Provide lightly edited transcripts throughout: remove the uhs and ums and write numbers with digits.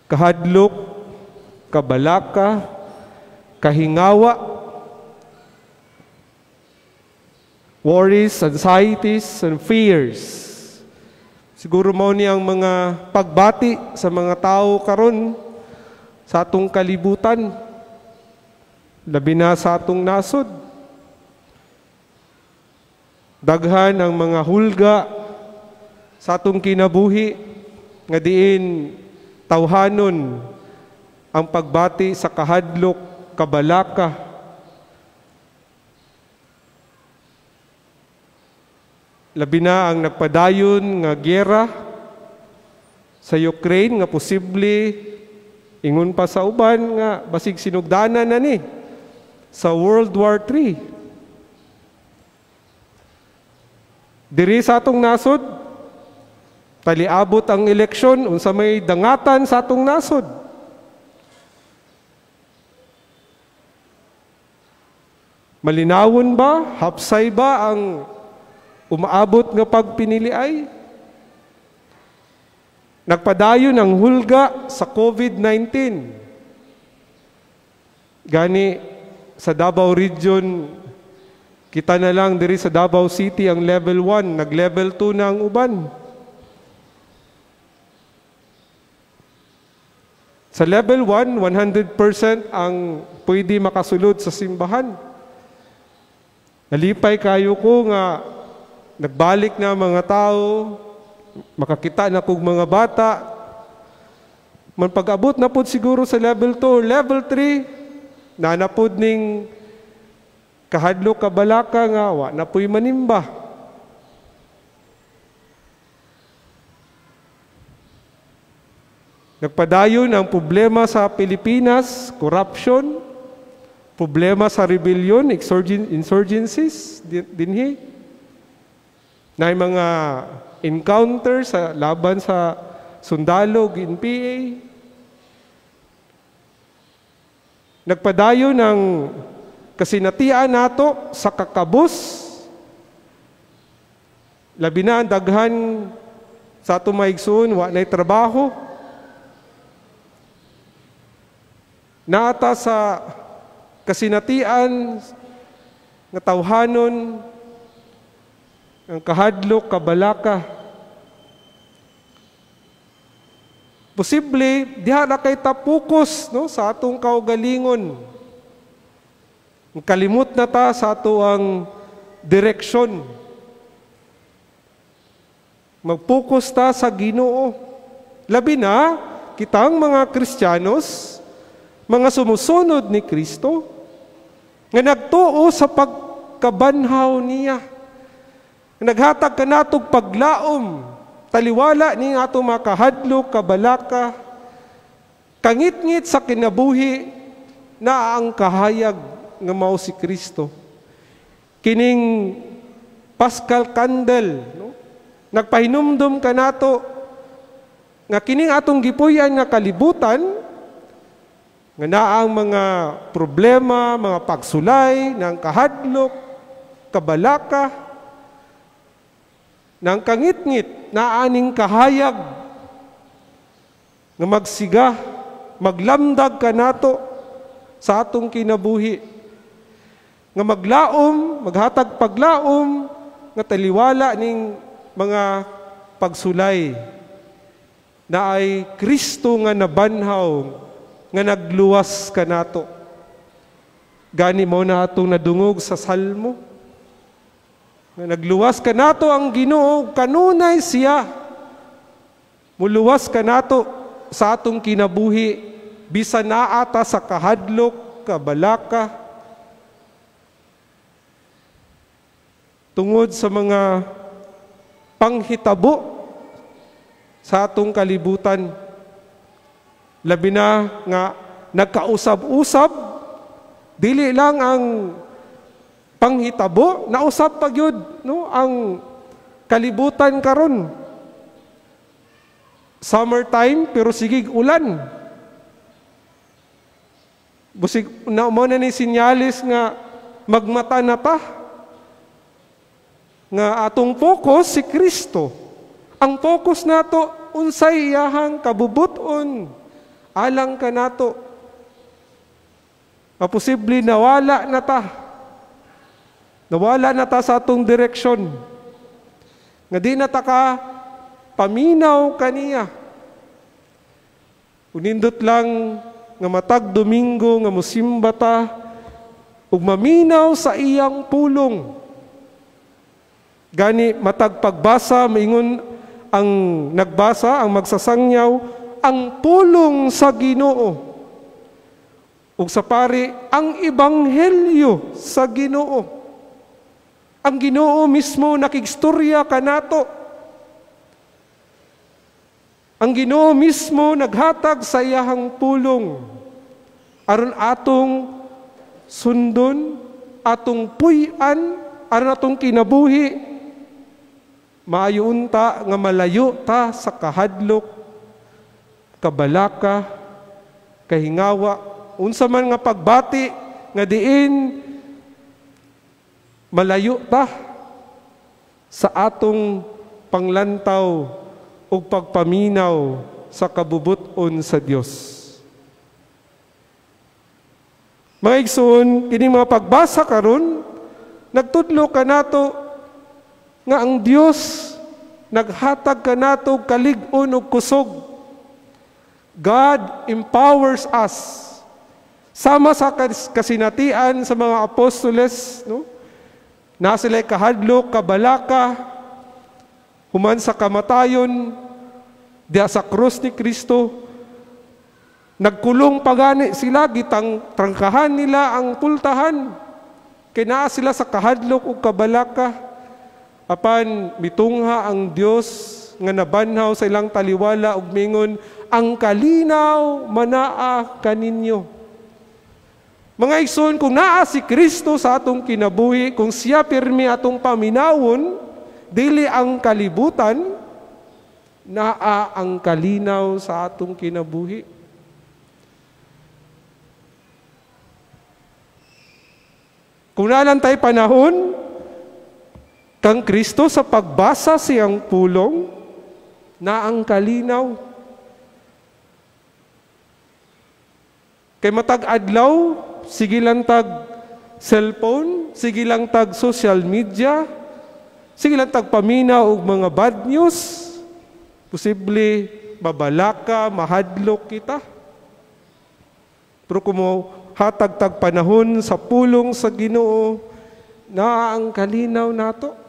Kahadlok, kabalaka, kahingawa, worries, anxieties, and fears. Siguro mao ni ang mga pagbati sa mga tao karon sa atong kalibutan, labi na sa atong nasod. Daghan ang mga hulga sa atong kinabuhi nga diin tawhanon ang pagbati sa kahadlok, kabalaka. Labi na ang nagpadayon nga gyera sa Ukraine nga posible ingon pa sa uban nga basig sinugdanan na ni sa World War III. Diri sa atong nasod, taliabot ang eleksyon unsa may dangatan sa atong nasod. Malinawon ba? Hapsay ba ang umaabot nga pagpiniliay? Nagpadayon ang hulga sa COVID-19. Gani sa Davao Region, kita na lang diri sa Davao City ang level 1, nag-level 2 na ang uban. Sa level 1, 100% ang pwede makasulod sa simbahan. Nalipay kayo ko nga nagbalik na mga tao, makakita na kog mga bata. Man pag-abot na pod siguro sa level 2 or level 3, nanapod ning kahadlok kabalaka nga wa na po'y manimba. Nagpadayon ang problema sa Pilipinas, corruption, problema sa rebellion, insurgencies dinhi. Na mga encounter sa laban sa sundalo ug NPA. Nagpadayon ang kasinatian nato sa kakabos. Labi na ang daghan sa atong maigsoon, wa na'y trabaho. Naata sa kasinatian nga tawhanon ang kahadlok, kabalaka. Posible diha na kay tapukus, no, sa atong kaugalingon. Kalimot na ta sa ato ang direksyon. Magpokus ta sa Ginoo. Labi na kitang mga Kristiyanos, mga sumusunod ni Kristo, nga nagtuo sa pagkabanhaw niya. Naghatag kanatog paglaom, taliwala ni atong makahadlok, kabalaka, kangitngit sa kinabuhi na ang kahayag nga mao si Kristo. Kining Paschal Candle, no? Nagpahinumdum kanato nga kining atong gipuy-an nga kalibutan nga naa ang mga problema, mga pagsulay, ng kahadlok, kabalaka, ng kangitngit, naaning kahayag nga magsiga, maglamdag kanato sa atong kinabuhi, nga maglaom, maghatag paglaom, nga taliwala ning mga pagsulay na ay Kristo nga nabanhaw, nga nagluwas kanato. Gani mo na atong nadungog sa Salmo, nga nagluwas kanato ang Ginoo, kanunay siya muluwas kanato sa atong kinabuhi, bisan naa ta sa kahadlok, kabalaka, tungod sa mga panghitabo sa atong kalibutan. Labi na nga nagkausab-usab, dili lang ang panghitabo, nausab pa gyud, no, ang kalibutan karon. Summertime pero sigig ulan. Busig na mo na ni sinyalis nga magmata na ta nga atong focus si Kristo. Ang focus nato unsay iyahang kabubuton. Alang kanato. Posible nawala na ta. Nawala na ta sa atong direksyon. Nga di na ta ka paminaw kaniya. Unindot lang nga matag Domingo nga musimba ta ug maminaw sa iyang pulong. Gani matag pagbasa maingon ang nagbasa, ang magsasangyaw, ang pulong sa Ginoo. Ug sa pari, ang ebanghelyo sa Ginoo. Ang Ginoo mismo nakigstorya kanato. Ang Ginoo mismo naghatag sa iyahang pulong aron atong sundon, atong puy-an, aron atong kinabuhi. Maayo unta nga malayo ta sa kahadlok, kabalaka, kahingawa, unsa man nga pagbati nga diin malayo ta sa atong panglantaw ug pagpaminaw sa kabubut-on sa Dios. Mga igsoon, kini mga pagbasa karon nagtudlo kanato nga ang Dios naghatag kanato kalig-on ug kusog. God empowers us. Sama sa kasinatian sa mga apostoles, no? Na sila'y kahadlok, kabalaka, human sa kamatayon, diya sa krus ni Kristo, nagkulong pagani sila, gitang trangkahan nila ang pultahan. Kay naa sila sa kahadlok ug kabalaka. Apan mitungha ang Dios nga nabanhaw sa ilang taliwala ug mingon, ang kalinaw manaa kaninyo. Mga igsoon, kung naa si Kristo sa atong kinabuhi, kung siya pirmi atong paminawon, dili ang kalibutan, naa ang kalinaw sa atong kinabuhi. Kung naalan tayo panahon, kang Kristo sa pagbasa siyang pulong, na ang kalinaw. Kay matag adlaw, sige lang tag cellphone, sige lang tag social media, sige lang tag paminaw og mga bad news, posible mabalaka, mahadlok kita. Pero kung hatag tag panahon sa pulong sa Ginoo, naa ang kalinaw nato.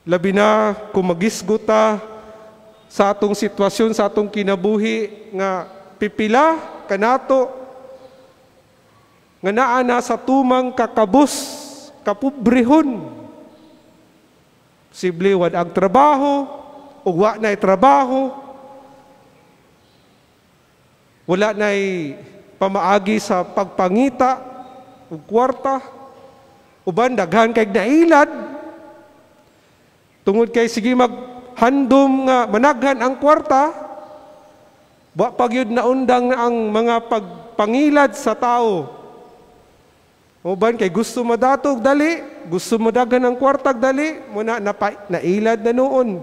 Labi na kung magisgo ta sa atong sitwasyon, sa atong kinabuhi, nga pipila kanato, nga naa na sa tumang kakabus, kapobrehon. Posible wad ang trabaho, ug wa na'y trabaho, wala na'y pamaagi sa pagpangita ug kwarta, uban daghan kay nailad, tungod kay sige maghandom nga managhan ang kwarta, wa pa gyud naundang ang mga pagpangilad sa tao. Uban kay gusto madatog dali, gusto madaghan ang kwarta dali, muna nailad na noon.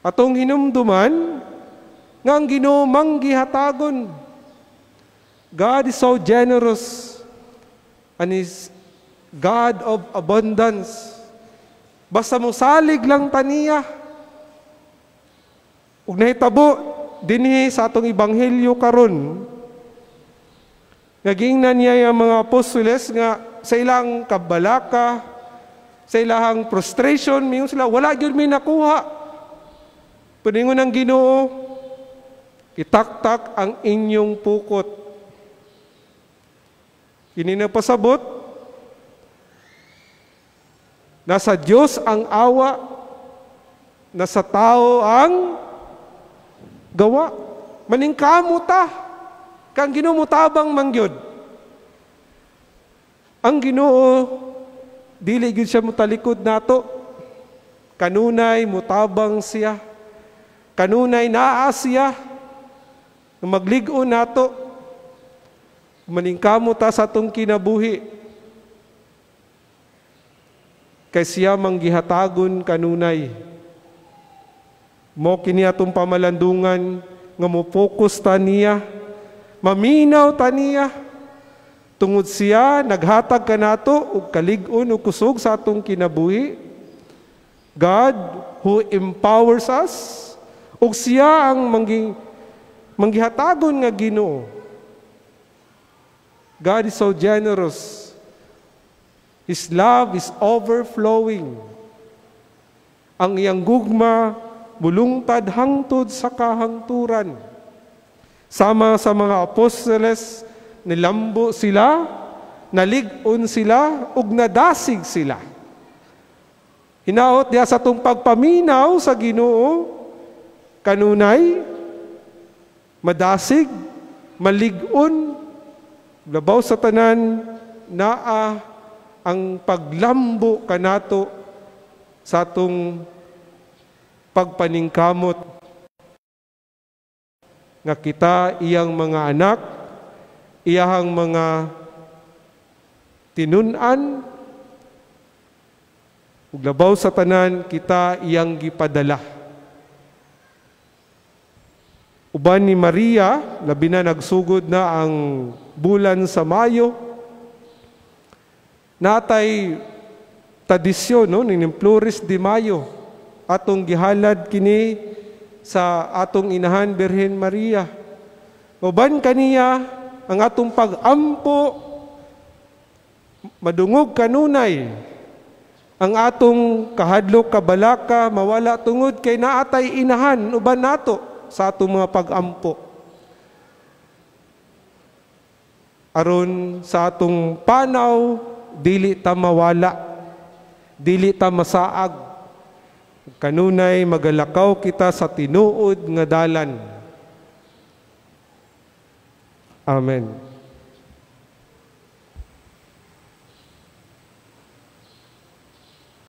Atong hinumduman nga ang Ginoo manggihatagon. God is so generous and is God of abundance. Basta mosalig lang taniya. Ug nahitabo dinhi sa atong ebanghelyo karon, nagingnan niya ang mga apostoles nga sa ilang kabalaka, sa ilang frustration, mingon sila, wala gyud mi nakuha. Paningon ng Ginoo, itaktak ang inyong pukot. Kini na pasabot, nasa Diyos ang awa, nasa tao ang gawa. Maningkamo ta, kang Ginoo motabang mangyod. Ang Ginoo, dili gyud siya motalikod nato. Kanunay motabang siya. Kanunay naa siya. Maglig-on nato. Maningkamo ta sa atong kinabuhi. Kay siya manggihatagon kanunay. Mo kini atong pamalandungan nga mo focus ta niya, maminaw ta niya. Tungod siya naghatag kanato og kalig-on ug kusog sa atong kinabuhi. God who empowers us, ug siya ang manggihatagon nga Ginoo. God is so generous. His love is overflowing. Ang iyang gugma mulungtad hangtod sa kahangturan. Sama sa mga apostoles, nilambo sila, nalig-on sila, ug nadasig sila. Hinaot diha sa atong pagpaminaw sa Ginoo, kanunay, madasig, malig-on, labaw sa tanan, naa ang paglambo kanato sa atong pagpaningkamot nga kita iyang mga anak, iyahang mga tinun-an, ug labaw sa tanan kita iyang gipadala. Uban ni Maria, labi na nagsugod na ang bulan sa Mayo, natay tradisyon, no, ni Flores de Mayo, atong gihalad kini sa atong inahan Birhen Maria. Uban kaniya ang atong pag-ampo madungog kanunay, ang atong kahadlok kabalaka mawala tungod kay naatay inahan uban nato sa atong mga pag-ampo. Aron sa atong panaw dili ta mawala, dili ta masaag. Kanunay magalakaw kita sa tinuod nga dalan. Amen.